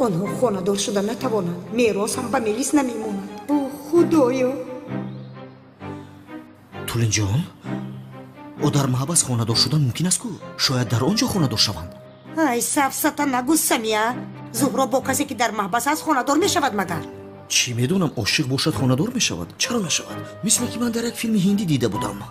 Онҳо хонадор шуда натавонанд. Мерос ҳам ба Мелис намемонад. О, Худоё! Тулинҷон, о дар маҳбас хонадор шудан мумкин аст ку? Шояд дар он ҷо хонадор шаванд. Ай, сафсата нагӯ, Самия. Зуҳро бо касе ки дар маҳбас аст хонадор мешавад магар? Чӣ медонам, ошиқ бошад хонадор мешавад. Чаро нашавад? Мисле ки ман дар як филми ҳиндӣ дида будам.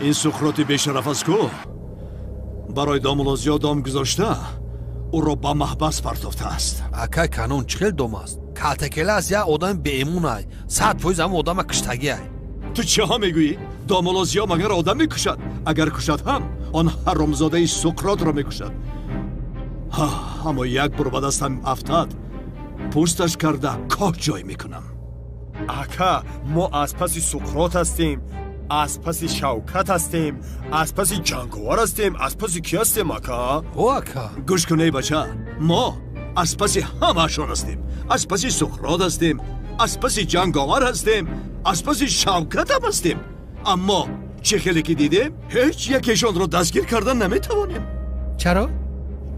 Ин Суқроти бешараф аст ку барои домулло Зиё дом гузошта, ӯро ба маҳбас партофтааст. Акай Канон, чӣ хел дом аст? Калтакелас як одами беэмунай, 100% ҳамн одама куштагиай. Ту чиҳо мегӯӣ? Домулло Зиё магар одам мекушад? Агар кушад ҳам, он ҳаромзодаи Суқротро мекушад. Аммо як бор ба дастам афтад, пӯсташ карда коҳ ҷой мекунам. Ака, мо аз паси Суқрот ҳастем, аз паси Шавкат ҳастем, аз паси Ҷанговар ҳастем, аз паси кӣ ҳастем, ака? О, ака, гӯш кун, эй бача, мо аз паси ҳамаашон ҳастем. Аз паси Суқрот ҳастем, аз паси Ҷанговар ҳастем, аз паси Шавкатам ҳастем. Аммо чӣ хеле ки дидем, ҳеҷ якешонро дастгир кардан наметавонем. Чаро?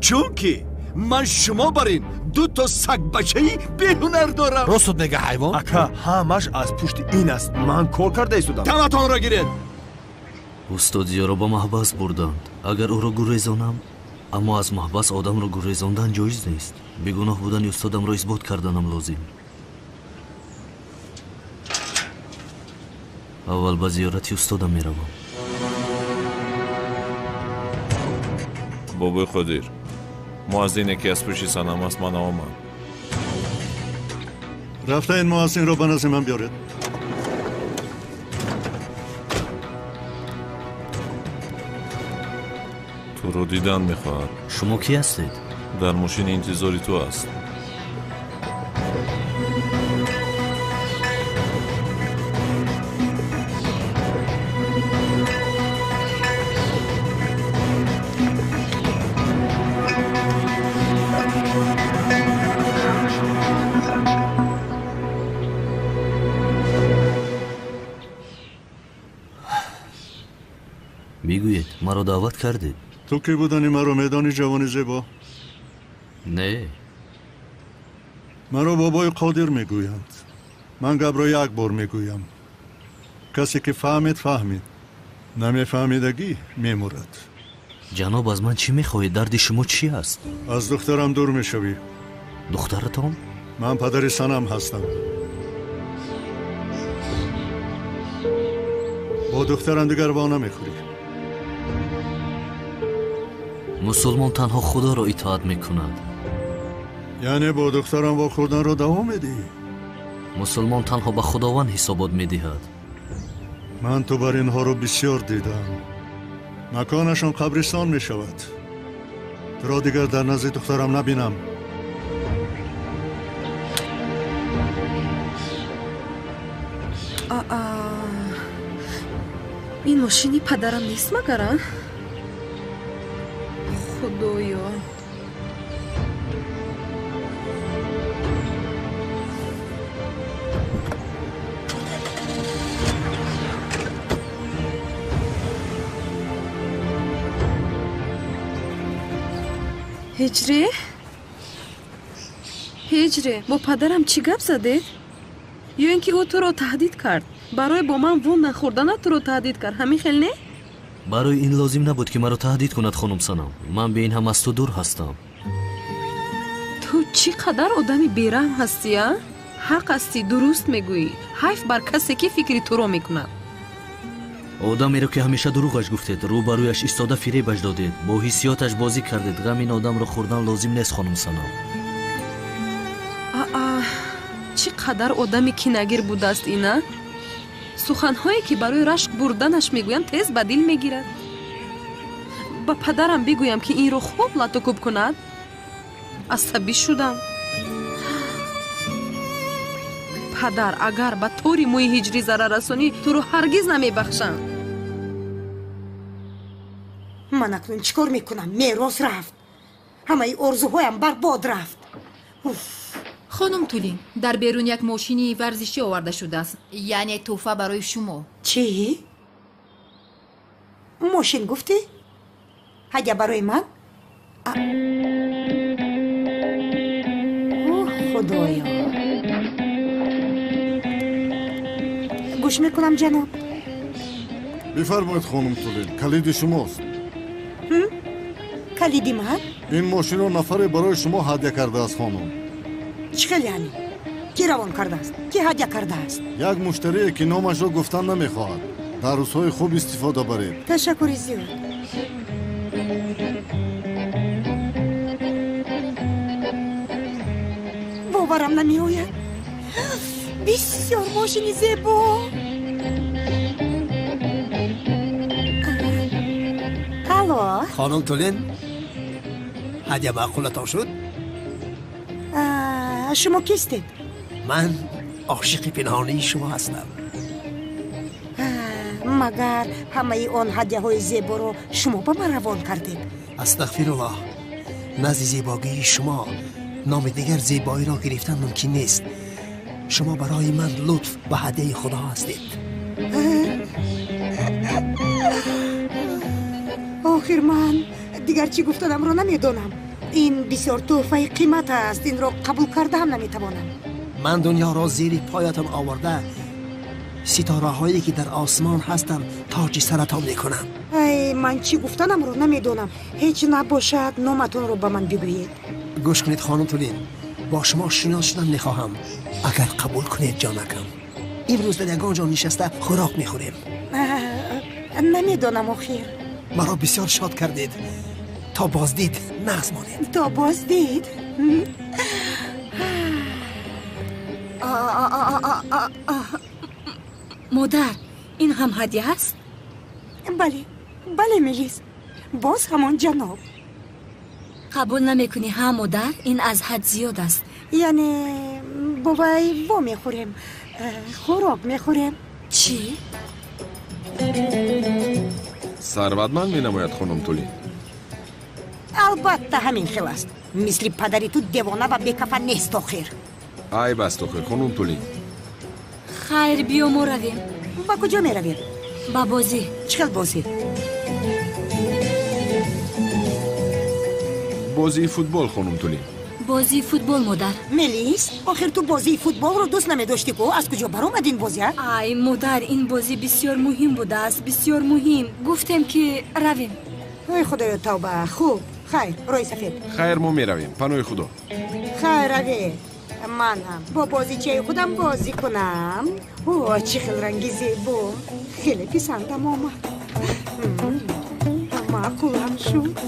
Чунки ман шумо бар ин дуто сагбачаи беҳунар дорам. Ростот мега, ҳайвон. Ака, ҳамаш аз пушти ин аст. Ман кор карда истодам. Таматонро гиред. Устод Зиёро ба маҳбас бурданд. Агар ӯро гурезонам, аммо аз маҳбас одамро гурезондан ҷоиз нест. Бегуноҳ будани устодамро исбот карданам лозим. Аввал ба зиёрати устодам меравам. Бобои Қодир, муаззине ки аз пушти Санам аст, ман омад. Рафта ин муаззинро ба назди ман биёред. Туро дидан мехоҳад. Шумо кӣ ҳастед? Дар мошини интизори ту аст. Бигӯед, маро даъват кардед? Ту кӣ будани маро медонӣ, ҷавони зебо? Не. Маро бобои Қодир мегӯянд. Ман гапро як бор мегӯям. Касе ки фаҳмид, фаҳмид, намефаҳмидагӣ мемурад. Ҷаноб, аз ман чӣ мехоҳед? Дарди шумо чӣ аст? Аз духтарам дур мешавӣ. Духтаратон? Ман падари Санам ҳастам. Бо духтарам дигар во намехӯрӣ. Мусулмон танҳо Худоро итоат мекунад. Яъне бо духтарам вохӯрданро давом медиҳӣ? Мусулмон танҳо ба Худованд ҳисобот медиҳад. Ман ту бар инҳоро бисёр дидам. Маконашон қабристон мешавад. Туро дигар дар назди духтарам набинам. Ин мошини падарам нест магар, а? Худоё! Ҳиҷрӣ? Ҳиҷрӣ, бо падарам чӣ гап задед? Ё ин ки ӯ туро таҳдид кард? Барои бо ман вон нахӯрданат туро таҳдид кард, ҳамин хел не? Барои ин лозим набуд ки маро таҳдид кунад, хонум Санам. Ман бе ин ҳам аз ту дур ҳастам. Ту чӣ қадар одами бераҳм ҳастӣ, а? Ҳақ ҳастӣ, дуруст мегӯӣ. Ҳайф бар касе ки фикри туро мекунад. Одамеро ки ҳамеша дурӯғаш гуфтед, рӯбарӯяш истода фиребаш додед, бо ҳиссиёташ бозӣ кардед. Ғам ин одамро хӯрдан лозим нест, хонум Санам. Аа, чӣ қадар одами кинагир будааст ина? Суханҳое ки барои рашк бурданаш мегӯянд, тез ба дил мегирад. Ба падарам бигӯям, ки инро хуб лату кӯб кунад. Асабӣ шудам. Падар, агар ба тори мӯи ҳиҷрӣ зарар расонӣ, туро ҳаргиз намебахшам. Ман акнун чӣ кор мекунам? Мерос рафт, ҳамаи орзуҳоям барбод рафт. Хонум Тулин, дар берун як мошини варзишӣ оварда шудааст, яъне тӯҳфа барои шумо. Чӣ? Мошин гуфтӣ? Ҳадя барои ман? О, Худоё! Гӯш мекунам, ҷаноб. Бифармоед, хонум Тулин, калиди шумост. Калиди ман? Ин мошинро нафаре барои шумо ҳадя кардааст, хонум. Чӣ хел яъне? Кӣ равон кардааст? Кӣ ҳадя кардааст? Як муштарие, ки номашро гуфтан намехоҳад. Дар рӯзҳои хуб истифода баред. Ташаккури зиёд. Боварам намеояд. Бисёр мошини зебо. Алло. Хонум Тулин, ҳадя маъқулатон шуд? Шумо кистед? Ман ошиқи пинҳонии шумо ҳастам. Магар ҳамаи он ҳадяҳои зеборо шумо ба ман равон кардед? Астағфируллоҳ, назди зебогии шумо номи дигар зебоиро гирифтан мумкин нест. Шумо барои ман лутф ва ҳадяи Худо ҳастед. Охир ман дигар чӣ гуфтанамро намедонам. Ин бисёр тӯҳфаи қимат аст, инро қабул карда ҳам наметавонам. Ман дунёро зери поятон оварда, ситораҳое ки дар осмон ҳастанд тоҷи саратон мекунам. Ай, ман чӣ гуфтанамро намедонам. Ҳеҷ набошад, номатонро ба ман бигӯед. Гӯш кунед, хонум Тулин, бо шумо шинос шудан мехоҳам. Агар қабул кунед, ҷонакам, имрӯз дар ягон ҷо нишаста хӯрок мехӯрем. Намедонам, охир. Маро бисёр шод кардед. То боздид нағз монед. То боздид. Модар, ин ҳам ҳадя аст? Бале, бале, Мелис, боз ҳамон ҷаноб. Қабул намекунӣ, ҳа, модар? Ин аз ҳад зиёд аст. Яъне бо вай во мехӯрем, хӯрок мехӯрем. Чӣ? Сарватманд менамояд, хонум Тулин. Албатта ҳамин хел аст. Мисли падари ту девона ва бекафан нест, охир. Айб аст, охир, хонум Тулин. Хайр, биё мо равем. Ба куҷо меравем? Ба бозӣ. Чӣ хел бозӣ? Бозии футбол, хонум Тулин. Бозии футбол, модар. Мелис, охир ту бозии футболро дӯст намедоштӣ ку? Аз куҷо баромад ин бозӣ, а? Ай, модар, ин бозӣ бисёр муҳим будааст, бисёр муҳим. Гуфтем, ки равем. Ой, Худоё, тавба. Хуб, хайр, роҳи сафед. Хайр, мо меравем. Паноҳи Худо. Хайр, равед. Ман ҳам бо бозичаи худам бозӣ кунам. О, чӣ хел ранги зебо! Хеле писандам омад. Маъқулам шуд.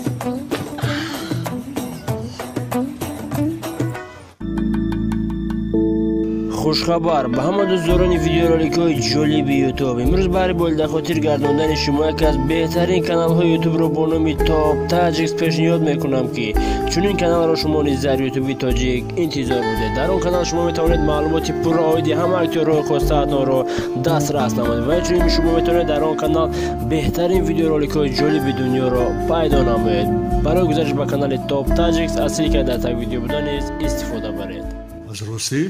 Хушхабар ба ҳама дӯстдорони видеороликҳои ҷолиби Ютуб. Имрӯз баҳри болидахотир гардондани шумо яке аз беҳтарин каналҳои Ютубро бо номи Топ Таҷикс пешниҳод мекунам, ки чунин каналро шумо низ дар Ютуби тоҷик интизор будед. Дар он канал шумо метавонед маълумоти пурра оиди ҳама актёрҳои хостаатонро дастрас намоед ва инчунин шумо метавонед дар он канал беҳтарин видеороликҳои ҷолиби дунёро пайдо намоед. Барои гузариш ба канали Топ Таҷикс аз ссилкаи дар таг видео буда низ истифода баред. Аз ростӣ?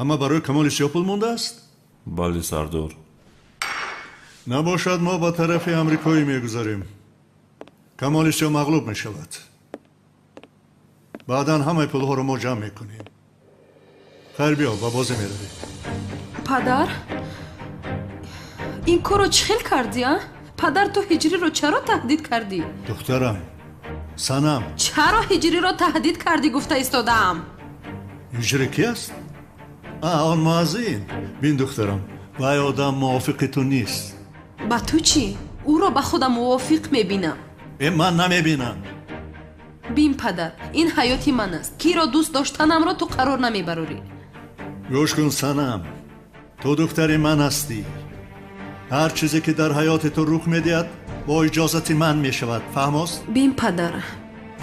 Ҳама барои Камоли Сиёҳ пул мондааст? Бале, сардор. Набошад, мо ба тарафи амрикоӣ мегузарем. Камоли Сиёҳ мағлуб мешавад. Баъдан ҳамаи пулҳоро мо ҷамъ мекунем. Хайр, биё, ба бозӣ меравем. Падар, ин корро чӣ хел кардӣ, а? Падар, ту ҳиҷриро чаро таҳдид кардӣ? Духтарам, Санам. Чаро ҳиҷриро таҳдид кардӣ, гуфта истодаам? Ҳиҷри ки аст? Он муаззин. Бин, духтарам, вай одам мувофиқи ту нест. Ба ту чӣ? Ӯро ба худам мувофиқ мебинам. Ман намебинам. Бин, падар, ин ҳаёти ман аст. Киро дӯст доштанамро ту қарор намебарорӣ. Гӯш кун, Санам, ту духтари ман ҳастӣ. Ҳар чизе ки дар ҳаёти ту рух медиҳад, Бо иҷозати ман мешавад, фаҳмост? Бин падар,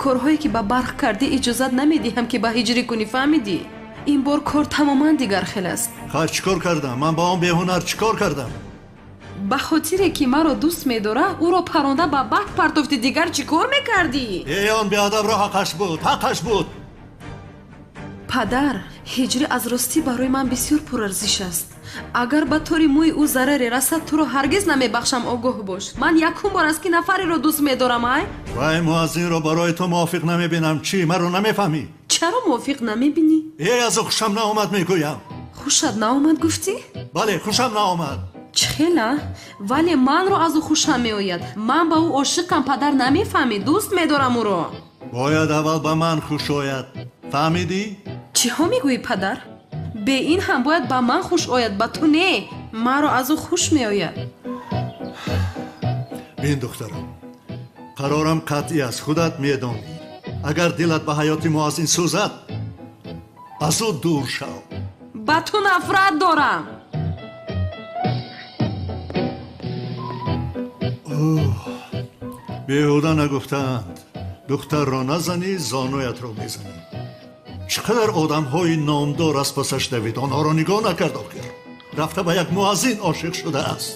корҳое ки ба барқ кардӣ иҷозат намедиҳам ки ба ҳиҷрӣ кунӣ, фаҳмидӣ? Ин бор кор тамоман дигар хел аст. Хайр, чӣ кор кардам? Ман ба он беҳунар чӣ кор кардам? Ба хотире ки маро дӯст медорад, ӯро паронда ба баҳр партофтӣ, дигар чӣ кор мекардӣ? Эй, он беадабро ҳаққаш буд, ҳаққаш буд. Падар, ҳиҷрӣ аз ростӣ барои ман бисёр пурарзиш аст. Агар ба тори мӯи ӯ зараре расад, туро ҳаргиз намебахшам, огоҳ бош. Ман якум бор аст ки нафареро дӯст медорам, ай? Вай муаззинро барои ту мувофиқ намебинам. Чӣ, маро намефаҳмӣ? Чаро мувофиқ намебинӣ? Эй, аз ӯ хушам наомад мегӯям. Хушат наомад гуфтӣ? Бале, хушам наомад. Чӣ хела? Вале манро аз ӯ хушам меояд. Ман ба ӯ ошиқам, падар, намефаҳмӣ? Дӯст медорам ӯро. Бояд аввал ба ман хуш ояд, фаҳмидӣ? Чиҳо мегӯӣ, падар? Бе ин ҳам бояд ба ман хуш ояд, ба ту не. Маро аз ӯ хуш меояд. Бин духтарам, қарорам қатъӣ аст, худат медонӣ. Агар дилат ба ҳаёти муаззин сӯзад, аз ӯ дур шав. Ба ту нафрат дорам. Беҳуда нагуфтаанд, духтарро назанӣ, зонуятро мезанӣ. Чӣ қадар одамҳои номдор аз пасаш давид, онҳоро нигоҳ накард. Охир рафта ба як муаззин ошиқ шудааст.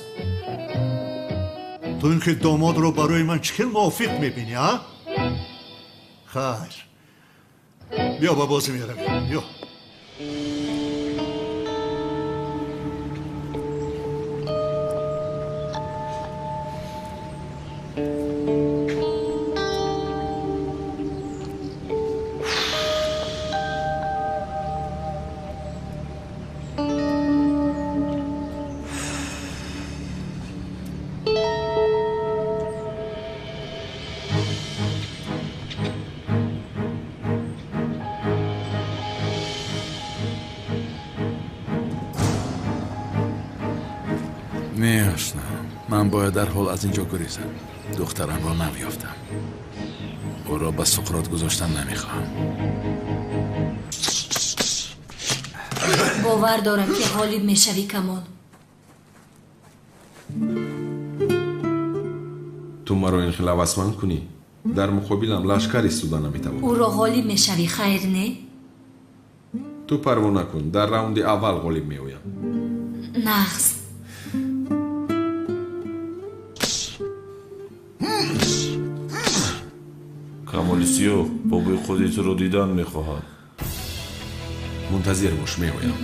Ту ин ки домодро барои ман чӣ хел мувофиқ мебинӣ, а? Хайр, биё ба бозӣ меравем, биё. Не, ошно, ман бояд дарҳол аз ин ҷо гурезам. Духтарамро навёфтам. Ӯро ба Суқрот гузоштан намехоҳам. Бовар дорам ки ғолиб мешавӣ, Камол. Ту маро ин хел ҳавасманд кунӣ, дар муқобилам лашкар истода наметавонам. Ӯро ғолиб мешавӣ, хайр не? Ту парво накун, дар раунди аввал ғолиб меоям. Нағз. Камоли Сиёҳ бобои худи туро дидан мехоҳад. Мунтазир бош, меоям.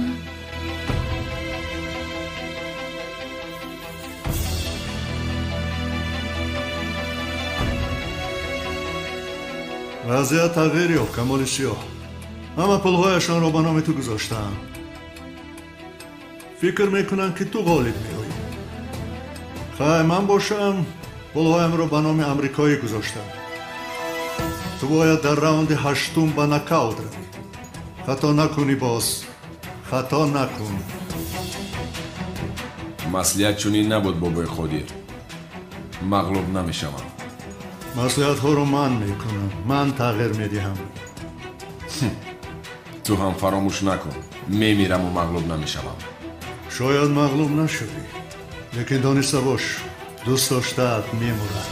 Вазъият тағйир ёфт, Камоли Сиёҳ. Ҳама пулҳояшонро ба номи ту гузоштаанд. Фикр мекунанд, ки ту ғолиб меоӣ. Хай, ман бошам, пулҳоямро ба номи амрикоӣ гузоштам. Ту бояд дар раунди ҳаштум ба нокаут равӣ. Хато накунӣ боз, хато накун. Маслиҳат чунин набуд, бобои Қодир. Мағлуб намешавам. Маслиҳатҳоро ман мекунам, ман тағйир медиҳам. Ту ҳам фаромӯш накун, мемираму мағлуб намешавам. Шояд мағлуб нашавӣ, лекин дониста бош, дӯст доштаат мемурад.